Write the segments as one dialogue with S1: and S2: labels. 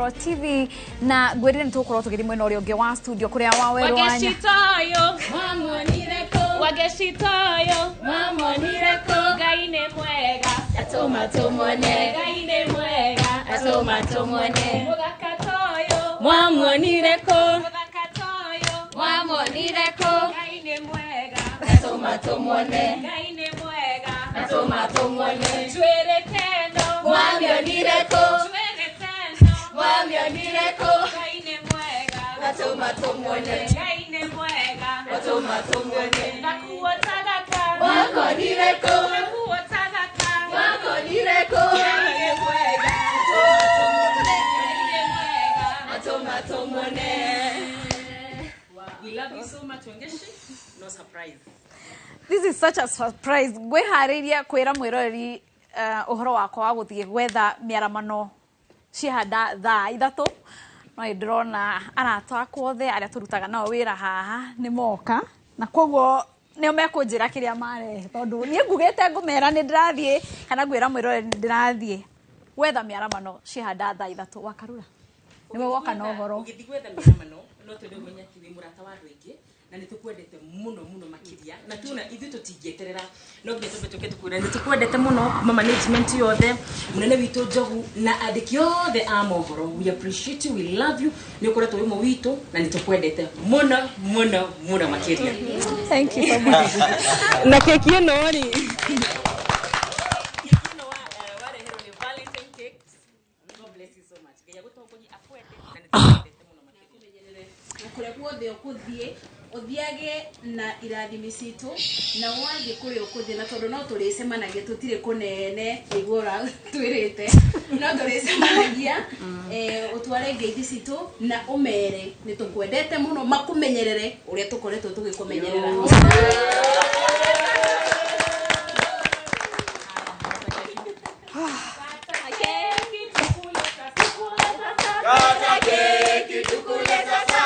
S1: Mohoro TV na ngwĩrire nĩ tũgũkorwo tũgĩthiĩ mwena ũrĩa ũngĩ wa studio kũrĩa Wawerũ wa Nya-
S2: Wagecitoyo mamonire kũ, Wagecitoyo mamonire kũ, Ngai nĩ mwega atũma tũmone, Ngai nĩ mwega atũma tũmone, mũthaka toyo mwamuonire kũ, mũthaka toyo mwamuonire kũ, Ngai nĩ mwega atũma tũmone, Ngai nĩ mwega atũma tũmone, njuĩrĩ teno mwamionire kũ, njuĩrĩ teno mwamionire kũ, Ngai nĩ mwega atũma tũmone, Ngai nĩ mwega atũma tũmone, nakuo tagaka mwakonire kũ, nakuo tagaka mwakonire kũ, Ngai nĩ mwega atũma tũmone, Ngai nĩ mwega atũma tũmone.
S3: We love you so much, Wangeshi. No surprise.
S1: This is such a surprise. Ngwĩharĩirie kwĩra mwĩroreri ũhoro wakwa wa gũthiĩ gwetha mĩaramano ciehanda thaa 3, no nĩ ndĩrona arata akwa othe arĩa tũrutaga nao wĩra haha nĩ moka, na koguo nĩo mekũnjĩra kĩrĩa marehe, tondũ niĩ ngugĩte ngũmera nĩ ndĩrathiĩ kana ngwĩra mwĩroreri nĩ ndĩrathiĩ gwetha mĩaramano ciehanda thaa 3. Wakarura nĩwe woka na ũhoro.
S3: Ũgĩthiĩ gwetha mĩaramano no twende ũmenye atĩ wĩ mũrata wa andũ aingĩ na nĩ tũkwendete mũno mũno makĩria, na tuona ithuĩ tũtingĩeterera no nginya twambe tũke tũkwĩre nĩ tũkwendete mũno kuma management yothe, mũnene witũ Njogu na andĩki othe a mohoro. We appreciate you, we love you, nĩ ũkoretwo wĩ ũmwe witũ na nĩ tũkwendete mũno mũno mũno makĩria.
S1: Thank you so much.
S3: Na keki ĩno rĩ, keki ĩno wareherwo nĩ Valentine Cakes. God bless you so much. Ngai agũtongorie, akwende na nĩ tũkwendete mũno makĩria.
S4: Na kũrĩa guothe ũkũthiĩ ũthiage na irathimi citũ, na wathiĩ kũrĩa ũkũthiĩ, na tondũ no tũrĩcemanagia, tũtirĩ kũnene nĩguo ũratwĩrĩte, no tũrĩcemanagia, ũtware ngeithi citũ na ũmere nĩ tũkwendete mũno, makũmenyerere ũrĩa tũkoretwo tũgĩkũmenyerera.
S5: Kata keki tukule sasa.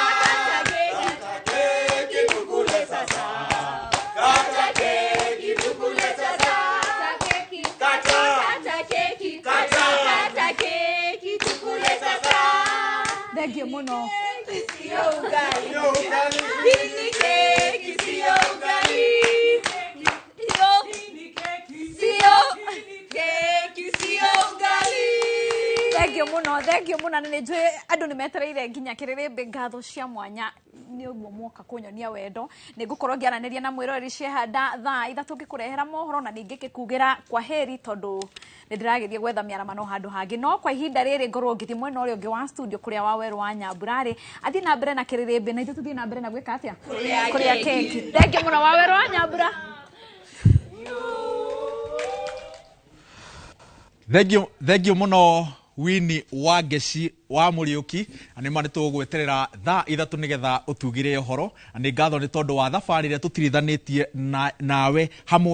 S5: Kata keki tukule sasa. Kata keki tukule sasa. Kata.
S2: Kata keki.
S5: Kata.
S2: Kata keki tukule sasa.
S1: Thank you mũno.
S2: Sio ugali.
S5: Sio ugali.
S2: Hii ni keki, sio ugali. Sio keki, sio ugali.
S1: Thank you mũno, thank you mũno. Na nĩ njũĩ andũ nĩ metereire nginya kĩrĩrĩmbĩ ngatho cia mwanya nĩ ũguo mwoka kũnyonia wendo. Nĩ ngũkorwo ngĩaranĩria na mwĩroreri ciehanda thaa 3 ngĩkũrehera mohoro, na ningĩ ngĩkugĩra kwa heri tondũ nĩ ndĩragĩthiĩ gwetha mĩaramano handũ hangĩ. No kwa ihinda rĩrĩ ngorwo ngĩthiĩ mwena ũrĩa ũngĩ wa studio kũrĩa Wawerũ wa Nyambura rĩ, athiĩ na mbere na kĩrĩrĩmbĩ, na ithuĩ tũthiĩ na mbere na gwĩka atĩa? Kũrĩa keki. Thank you mũno Wawerũ wa Nyambura.
S6: Thank you, thank you mũno Winnie Wangeci wa Mũriũki, na nĩ ma nĩ tũgũgweterera thaa 3 nĩgetha ũtugire ũhoro. Na nĩ ngatho nĩ tondũ wa thabarĩ ĩrĩa tũtirithanĩtie nawe hamwe.